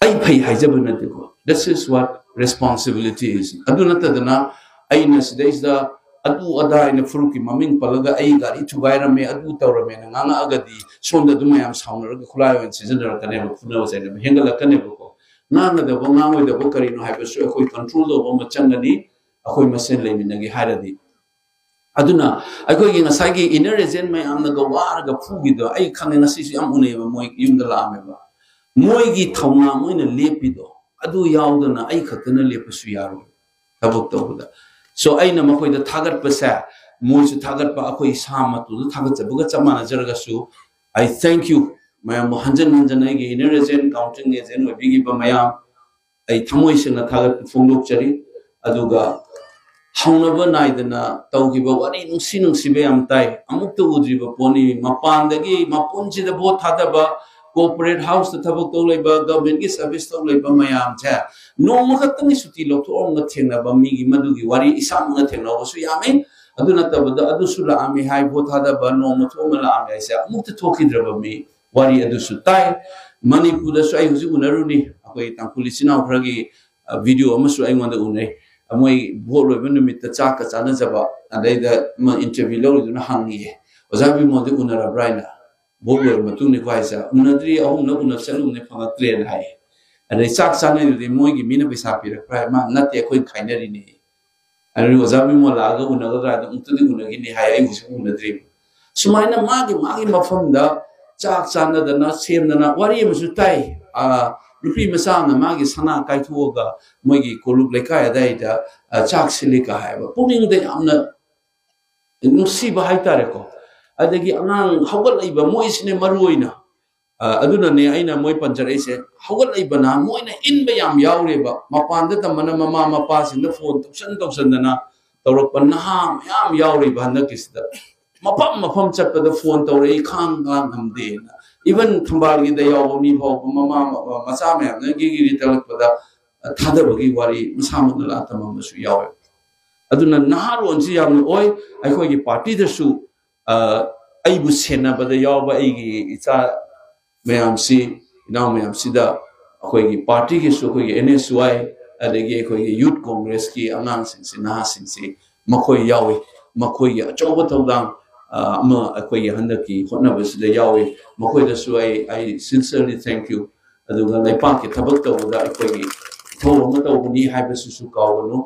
ꯑꯩ ꯐꯩ ꯍꯥꯏꯖꯕ ꯅꯠꯇꯦꯀꯣ, this is what responsibility is꯫ ꯑꯗꯨ ꯅꯠꯇꯗꯅ ꯑꯩꯅ ꯁꯤꯗꯩꯁꯤꯗ ꯑꯗꯨ ꯑꯗꯥ ꯍꯥꯏꯅ ꯐꯨꯔꯨꯞꯀꯤ ꯃꯃꯤꯡ ꯄꯜꯂꯒ ꯑꯩ ꯒꯥꯔꯤ ꯊꯨꯒꯥꯏꯔꯝꯃꯦ, ꯑꯗꯨ ꯇꯧꯔꯝꯃꯦꯅ ꯉꯥꯡꯉꯛꯑꯒꯗꯤ ꯁꯣꯝꯗ ꯑꯗꯨꯝ ꯃꯌꯥꯝ ꯁꯥꯎꯅꯔꯒ ꯈꯨꯠꯂꯥꯏ ꯑꯣꯏꯅ ꯁꯤꯖꯤꯟꯅꯔꯛꯀꯅꯦꯕ, ꯐꯨꯅꯕ ꯆꯩꯅꯕ ꯍꯦꯟꯒꯠꯂꯛꯀꯅꯦꯕꯀꯣ꯫ ꯉꯥꯡꯒꯗꯕ ꯉꯥꯡꯉꯣꯏꯗꯕ ꯀꯔꯤꯅꯣ ꯍꯥꯏꯕꯁꯨ ꯑꯩꯈꯣꯏ control ꯇꯧꯕ ꯑꯃ ꯆꯪꯒꯅꯤ, ꯑꯩꯈꯣꯏ ꯃꯁꯦꯟ ꯂꯩꯃꯤꯟꯅꯒꯦ ꯍꯥꯏꯔꯗꯤ꯫ ꯑꯗꯨꯅ ꯑꯩꯈꯣꯏꯒꯤ ꯉꯁꯥꯏꯒꯤ inner agent ꯃꯌꯥꯝꯅꯒ ꯋꯥꯔꯒ ꯐꯨꯈꯤꯗꯣ ꯑꯩ ꯈꯪꯉꯦ, ꯉꯁꯤꯁꯨ ꯌꯥꯝ ꯎꯅꯩꯌꯦꯕ, ꯃꯣꯏ ꯌꯨꯝꯗ ꯂꯥꯛꯑꯝꯃꯦꯕ꯫ ꯃꯣꯏꯒꯤ ꯊꯧꯅꯥ, ꯃꯣꯏꯅ ꯂꯦꯞꯄꯤꯗꯣ, ꯑꯗꯨ ꯌꯥꯎꯗꯅ ꯑꯩ ꯈꯛꯇꯅ ꯂꯦꯞꯄꯁꯨ ꯌꯥꯔꯣꯏ ꯊꯕꯛ ꯇꯧꯕꯗ꯫ So ꯑꯩꯅ ꯃꯈꯣꯏꯗ ꯊꯥꯒꯠꯄꯁꯦ, ꯃꯣꯏꯁꯨ ꯊꯥꯒꯠꯄ, ꯑꯩꯈꯣꯏ ꯏꯁꯥ ꯃꯇꯣꯝꯗ ꯊꯥꯒꯠꯆꯕꯒ ꯆꯞ ꯃꯥꯟꯅꯖꯔꯒꯁꯨ, I thank you ꯃꯌꯥꯝꯕꯨ ꯍꯟꯖꯟ ꯍꯟꯖꯟ ꯑꯩꯒꯤ inner agent, counting agent ꯑꯣꯏꯕꯤꯈꯤꯕ ꯃꯌꯥꯝ, ꯑꯩ ꯊꯃꯣꯏ ꯁꯦꯡꯅ ꯊꯥꯒꯠꯄ ꯐꯣꯡꯗꯣꯛꯆꯔꯤ꯫ ꯑꯗꯨꯒ ꯍꯧꯅꯕ ꯅꯥꯏꯗꯅ ꯇꯧꯈꯤꯕ ꯋꯥꯔꯤ ꯅꯨꯡꯁꯤ ꯅꯨꯡꯁꯤꯕ ꯌꯥꯝ ꯇꯥꯏ, ꯑꯃꯨꯛꯇ ꯎꯗ꯭ꯔꯤꯕ ꯄꯣꯠꯅꯤ꯫ ꯃꯄꯥꯟꯗꯒꯤ ꯃꯄꯨꯟꯁꯤꯗ ꯚꯣꯠ ꯊꯥꯗꯕ ꯀꯣꯔꯄꯣꯔꯦꯠ ꯍꯥꯎꯁꯇ ꯊꯕꯛ ꯇꯧ ꯂꯩꯕ, ꯒꯚꯔꯟꯃꯦꯟꯠꯀꯤ ꯁꯔꯚꯤꯁ ꯇꯧ ꯂꯩꯕ ꯃꯌꯥꯝꯁꯦ ꯅꯣꯡꯃ ꯈꯛꯇꯪꯒꯤ ꯁꯨꯇꯤ ꯂꯧꯊꯣꯛꯑꯒ ꯊꯦꯡꯅꯕ ꯃꯤꯒꯤ ꯃꯗꯨꯒꯤ ꯋꯥꯔꯤ ꯏꯁꯥꯃꯛꯅ ꯊꯦꯡꯅꯕꯁꯨ ꯌꯥꯝꯃꯤ꯫ ꯑꯗꯨ ꯅꯠꯇꯕꯗ ꯑꯗꯨꯁꯨ ꯂꯥꯛꯑꯝꯃꯤ ꯍꯥꯏ, ꯚꯣꯠ ꯊꯥꯗꯕ ꯅꯣꯡꯃ ꯊꯣꯛꯑꯝꯃ ꯂꯥꯛꯑꯝꯃꯤ ꯍꯥꯏꯁꯦ ꯑꯃꯨꯛꯇ ꯊꯣꯛꯈꯤꯗ꯭ꯔꯕ ꯃꯤ ꯋꯥꯔꯤ ꯑꯗꯨꯁꯨ ꯇꯥꯏ꯫ ꯃꯅꯤꯄꯨꯔꯗꯁꯨ ꯑꯩ ꯍꯧꯖꯤꯛ ꯎꯅꯔꯨꯅꯤ, ꯑꯩꯈꯣꯏ ꯇꯥꯡꯈꯨꯜ ꯏꯆꯤꯟ ꯏꯅꯥꯎ ꯈꯔꯒꯤ ꯚꯤꯗꯤꯑꯣ ꯑꯃꯁꯨ ꯑꯩꯉꯣꯟꯗ ꯎꯅꯩ꯫ ꯃꯣꯏ ꯚꯣꯠ ꯂꯣꯏꯕ ꯅꯨꯃꯤꯠꯇ ꯆꯥꯛꯀ ꯆꯥꯅꯖꯕ, ꯑꯗꯩꯗ ꯑꯃ ꯏꯟꯇꯔꯚ꯭ꯌꯨ ꯂꯧꯔꯤꯗꯨꯅ ꯍꯪꯉꯤꯌꯦ, "ꯑꯣꯖꯥ ꯕꯤꯃꯣꯜꯗꯤ ꯎꯅꯔꯕ꯭ꯔꯥ?" ꯍꯥꯏꯅ꯫ "ꯚꯣꯠ ꯂꯣꯏꯔ ꯃꯇꯨꯡꯅꯤꯀꯣ ꯍꯥꯏꯁꯦ?" "ꯎꯅꯗ꯭ꯔꯤ, ꯑꯍꯨꯝꯂꯛ ꯎꯅ ꯆꯠꯂꯨꯕꯅꯦ, ꯐꯪꯉꯛꯇ꯭ꯔꯦꯅ" ꯍꯥꯏꯌꯦ꯫ ꯑꯗꯩ ꯆꯥꯛ ꯆꯥꯅꯩꯗꯨꯗꯤ ꯃꯣꯏꯒꯤ ꯃꯤꯅ ꯄꯩꯁꯥ ꯄꯤꯔꯛꯄ꯭ꯔꯥ ꯍꯥꯏ, "ꯃꯥ ꯅꯠꯇꯦ, ꯑꯩꯈꯣꯏ ꯈꯥꯏꯅꯔꯤꯅꯦ"꯫ ꯑꯗꯨꯗꯤ "ꯑꯣꯖꯥ ꯕꯤꯃꯣꯜ ꯂꯥꯛꯑꯒ ꯎꯅꯒꯗ꯭ꯔꯥ?" ꯍꯥꯏꯗ, "ꯑꯃꯨꯛꯇꯗꯤ ꯎꯅꯈꯤꯅꯤ" ꯍꯥꯏ, ꯑꯩ ꯍꯧꯖꯤꯛ ꯎꯅꯗ꯭ꯔꯤ꯫ ꯁꯨꯃꯥꯏꯅ ꯃꯥꯒꯤ ꯃꯥꯒꯤ ꯃꯐꯝꯗ ꯆꯥꯛ ꯆꯥꯅꯗꯅ ꯁꯦꯝꯗꯅ ꯋꯥꯔꯤ ꯑꯃꯁꯨ ꯇꯥꯏ꯫ ꯑꯥ, ꯅꯨꯄꯤ ꯃꯆꯥ ꯑꯃꯅ ꯃꯥꯒꯤ ꯁꯅꯥ ꯀꯥꯏꯊꯣꯛꯑꯒ ꯃꯣꯏꯒꯤ ꯀꯣꯂꯨꯞ ꯂꯩꯀꯥꯏ ꯑꯗꯥꯏꯗ, ꯑꯥ, ꯆꯥꯛ ꯁꯤꯜꯂꯤꯒ ꯍꯥꯏꯕ, ꯄꯨꯛꯅꯤꯡꯗ ꯌꯥꯝꯅ ꯅꯨꯡꯁꯤꯕ ꯍꯥꯏꯇꯥꯔꯦꯀꯣ꯫ ꯑꯗꯒꯤ ꯑꯉꯥꯡ ꯍꯧꯒꯠꯂꯛꯏꯕ ꯃꯣꯏꯁꯤꯅꯦ ꯃꯔꯨ ꯑꯣꯏꯅ꯫ ꯑ, ꯑꯗꯨꯅꯅꯦ ꯑꯩꯅ ꯃꯣꯏ ꯄꯟꯖꯔꯛꯏꯁꯦ꯫ ꯍꯧꯒꯠꯂꯛꯏꯕ ꯅꯍꯥ ꯃꯣꯏꯅ ꯏꯟꯕ ꯌꯥꯝ ꯌꯥꯎꯔꯦꯕ꯫ ꯃꯄꯥꯟꯗ ꯇꯝꯕꯅ ꯃꯃꯥ ꯃꯄꯥꯁꯤꯡꯗ ꯐꯣꯟ ꯇꯧꯁꯟ ꯇꯧꯁꯟꯗꯅ ꯇꯧꯔꯛꯄ ꯅꯍꯥ ꯃꯌꯥꯝ ꯌꯥꯎꯔꯤꯕ ꯍꯟꯗꯛꯀꯤꯁꯤꯗ꯫ ꯃꯐꯝ ꯃꯐꯝ ꯆꯠꯄꯗ ꯐꯣꯟ ꯇꯧꯔꯛꯏ, ꯈꯥꯡ ꯈꯥꯡ ꯉꯝꯗꯦꯅ꯫ ꯏꯚꯟ ꯊꯝꯕꯥꯜꯒꯤꯗ ꯌꯥꯎꯕ ꯃꯤ ꯐꯥꯎꯕ ꯃꯃꯥ ꯃꯆꯥ ꯃꯌꯥꯝꯅ ꯒꯤꯒꯤꯔꯤ ꯇꯧꯔꯛꯄꯗ ꯊꯥꯗꯕꯒꯤ ꯋꯥꯔꯤ ꯃꯁꯥꯃꯛꯅ ꯂꯥꯛꯑ ꯇꯝꯃꯝꯕꯁꯨ ꯌꯥꯎꯋꯦ꯫ ꯑꯗꯨꯅ ꯅꯍꯥꯔꯣꯟꯁꯤ ꯌꯥꯝꯅ ꯑꯣꯏ꯫ ꯑꯩꯈꯣꯏꯒꯤ ꯄꯥꯔꯇꯤꯗꯁꯨ, ꯑ, ꯑꯩꯕꯨ ꯁꯦꯟꯅꯕꯗ ꯌꯥꯎꯕ ꯑꯩꯒꯤ ꯏꯆꯥ ꯃꯌꯥꯝꯁꯤ, ꯏꯅꯥꯎ ꯃꯌꯥꯝꯁꯤꯗ ꯑꯩꯈꯣꯏꯒꯤ ꯄꯥꯔꯇꯤꯒꯤꯁꯨ, ꯑꯩꯈꯣꯏꯒꯤ ꯑꯦꯟ ꯑꯦꯁ ꯋꯥꯏ, ꯑꯗꯒꯤ ꯑꯩꯈꯣꯏꯒꯤ ꯌꯨꯠ ꯀꯣꯡꯒ꯭ꯔꯦꯁꯀꯤ ꯑꯉꯥꯡꯁꯤꯡꯁꯤ, ꯅꯍꯥꯁꯤꯡꯁꯤ ꯃꯈꯣꯏ ꯌꯥꯎꯏ꯫ ꯃꯈꯣꯏꯒꯤ ꯑꯆꯧꯕ ꯊꯧꯗꯥꯡ, ꯑ, ꯑꯃ ꯑꯩꯈꯣꯏꯒꯤ ꯍꯟꯗꯛꯀꯤ ꯍꯣꯠꯅꯕꯁꯤꯗ ꯌꯥꯎꯏ꯫ ꯃꯈꯣꯏꯗꯁꯨ ꯑꯩ, I sincerely thank you꯫ ꯑꯗꯨꯒ ꯂꯩꯄꯥꯛꯀꯤ ꯊꯕꯛ ꯇꯧꯕꯗ ꯑꯩꯈꯣꯏꯒꯤ ꯏꯊꯧ ꯑꯃ ꯇꯧꯕꯅꯤ ꯍꯥꯏꯕꯁꯤꯁꯨ ꯀꯥꯎꯒꯅꯨ꯫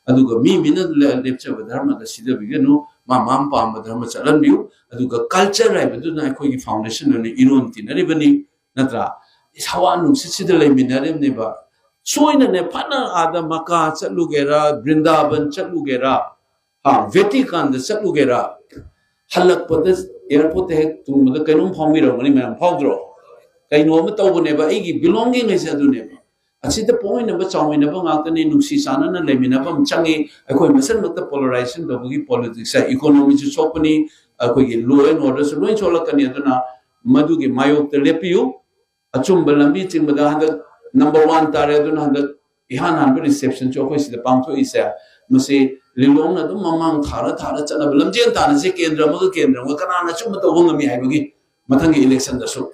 ꯑꯗꯨꯒ ꯃꯤ ꯃꯤꯅ ꯂꯦ-, ꯂꯦꯞꯆꯕ ꯙꯔꯃꯗ ꯁꯤꯊꯕꯤꯒꯅꯨ, ꯃꯥ ꯃꯥ ꯄꯥꯝꯕ ꯙꯔꯃ ꯆꯠꯍꯟꯕꯤꯌꯨ꯫ ꯑꯗꯨꯒ ꯀꯜꯆꯔ ꯍꯥꯏꯕꯗꯨꯅ ꯑꯩꯈꯣꯏꯒꯤ ꯐꯥꯎꯟꯗꯦꯁꯟ ꯑꯣꯏꯅ ꯏꯔꯣꯟ ꯇꯤꯟꯅꯔꯤꯕꯅꯤ, ꯅꯠꯇ꯭ꯔꯥ? ꯍꯋꯥ ꯅꯨꯡꯁꯤꯠꯁꯤꯗ ꯂꯩꯃꯤꯟꯅꯔꯤꯕꯅꯦꯕ꯫ ꯁꯣꯏꯅꯅꯦ, ꯐꯅ ꯑꯥꯗ ꯃꯀꯥ ꯆꯠꯂꯨꯒꯦꯔꯥ, ꯕ꯭ꯔꯤꯟꯗꯥꯕꯟ ꯆꯠꯂꯨꯒꯦꯔꯥ, ꯍꯥ, ꯚꯦꯇꯤꯀꯥꯟꯗ ꯆꯠꯂꯨꯒꯦꯔꯥ, ꯍꯜꯂꯛꯄꯗ ꯑꯦꯌꯥꯔꯄꯣꯔꯠꯇ ꯍꯦꯛ ꯇꯣꯡꯕꯗ ꯀꯩꯅꯣꯝ ꯐꯥꯎꯕꯤꯔꯝꯒꯅꯤ ꯃꯌꯥꯝ, ꯐꯥꯎꯗ꯭ꯔꯣ? ꯀꯩꯅꯣ ꯑꯃ ꯇꯧꯕꯅꯦꯕ, ꯑꯩꯒꯤ ꯕꯤꯂꯣꯡꯒꯤꯡ ꯍꯥꯏꯁꯦ ꯑꯗꯨꯅꯦꯕ꯫ ꯑꯁꯤꯗ ꯄꯣꯛꯃꯤꯟꯅꯕ ꯆꯥꯎꯃꯤꯟꯅꯕ ꯉꯥꯛꯇꯅꯤ, ꯅꯨꯡꯁꯤ ꯆꯥꯟꯅꯅ ꯂꯩꯃꯤꯟꯅꯕ ꯑꯃ ꯆꯪꯉꯤ꯫ ꯑꯩꯈꯣꯏ ꯃꯁꯦꯟꯃꯛꯇ ꯄꯣꯂꯔꯥꯏꯖꯦꯁꯟ ꯇꯧꯕꯒꯤ ꯄꯣꯂꯤꯇꯤꯛꯁꯁꯦ ꯏꯀꯣꯅꯣꯃꯤꯁꯨ ꯁꯣꯛꯄꯅꯤ, ꯑꯩꯈꯣꯏꯒꯤ ꯂꯣ ꯑꯦꯟ ꯑꯣꯔꯗꯔꯁꯨ ꯂꯣꯏ ꯁꯣꯛꯂꯛꯀꯅꯤ꯫ ꯑꯗꯨꯅ ꯃꯗꯨꯒꯤ ꯃꯥꯌꯣꯛꯇ ꯂꯦꯞꯄꯤꯌꯨ꯫ ꯑꯆꯨꯝꯕ ꯂꯝꯕꯤ ꯆꯤꯡꯕꯗ ꯍꯟꯗꯛ ꯅꯝꯕꯔ ꯋꯥꯟ ꯇꯥꯔꯦ꯫ ꯑꯗꯨꯅ ꯍꯟꯗꯛ ꯏꯍꯥꯟ ꯍꯥꯟꯕ ꯔꯤꯁꯦꯞꯁꯟꯁꯨ ꯑꯩꯈꯣꯏ ꯁꯤꯗ ꯄꯥꯡꯊꯣꯛꯏꯁꯦ, ꯃꯁꯤ ꯂꯤꯂꯣꯡꯅ ꯑꯗꯨꯝ ꯃꯃꯥꯡ ꯊꯥꯔ ꯊꯥꯔ ꯆꯠꯅꯕ ꯂꯝꯖꯦꯜ ꯇꯥꯟꯅꯁꯦ꯫ ꯀꯦꯟꯗ꯭ꯔ ꯑꯃꯒ ꯀꯦꯟꯗ꯭ꯔ ꯑꯃꯒ ꯀꯅꯥꯅ ꯑꯆꯨꯝꯕ ꯇꯧꯕ ꯉꯝꯃꯤ ꯍꯥꯏꯕꯒꯤ ꯃꯊꯪꯒꯤ ꯏꯂꯦꯛꯁꯟꯗꯁꯨ꯫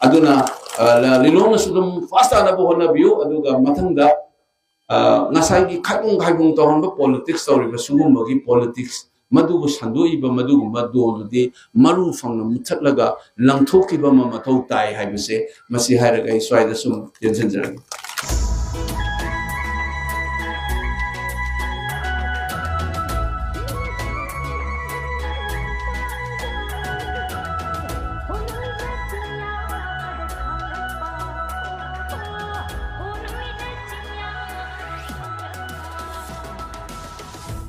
ꯑꯗꯨꯅ, ꯑ, ꯂ-, ꯂꯤꯂꯣꯡꯅꯁꯨ ꯑꯗꯨꯝ ꯐꯥꯁ ꯇꯥꯅꯕ ꯍꯣꯠꯅꯕꯤꯌꯨ꯫ ꯑꯗꯨꯒ ꯃꯊꯪꯗ, ꯑ, ꯉꯁꯥꯏꯒꯤ ꯈꯥꯏꯕꯨꯡ ꯈꯥꯏꯕꯨꯡ ꯇꯧꯍꯟꯕ ꯄꯣꯂꯤꯇꯤꯛꯁ ꯇꯧꯔꯤꯕ ꯁꯤꯒꯨꯝꯕꯒꯤ ꯄꯣꯂꯤꯇꯤꯛꯁ ꯃꯗꯨꯕꯨ ꯁꯟꯗꯣꯛꯏꯕ ꯃꯗꯨꯒꯨꯝꯕ ꯗꯣꯜꯗꯨꯗꯤ ꯃꯔꯨ ꯐꯪꯅ ꯃꯨꯠꯊꯠꯂꯒ ꯂꯪꯊꯣꯛꯈꯤꯕ ꯑꯃ ꯃꯊꯧ ꯇꯥꯏ ꯍꯥꯏꯕꯁꯦ, ꯃꯁꯤ ꯍꯥꯏꯔꯒ ꯑꯩ ꯁ꯭ꯋꯥꯏꯗ ꯁꯨꯝ ꯇꯦꯟꯁꯤꯟꯖꯔꯒꯦ꯫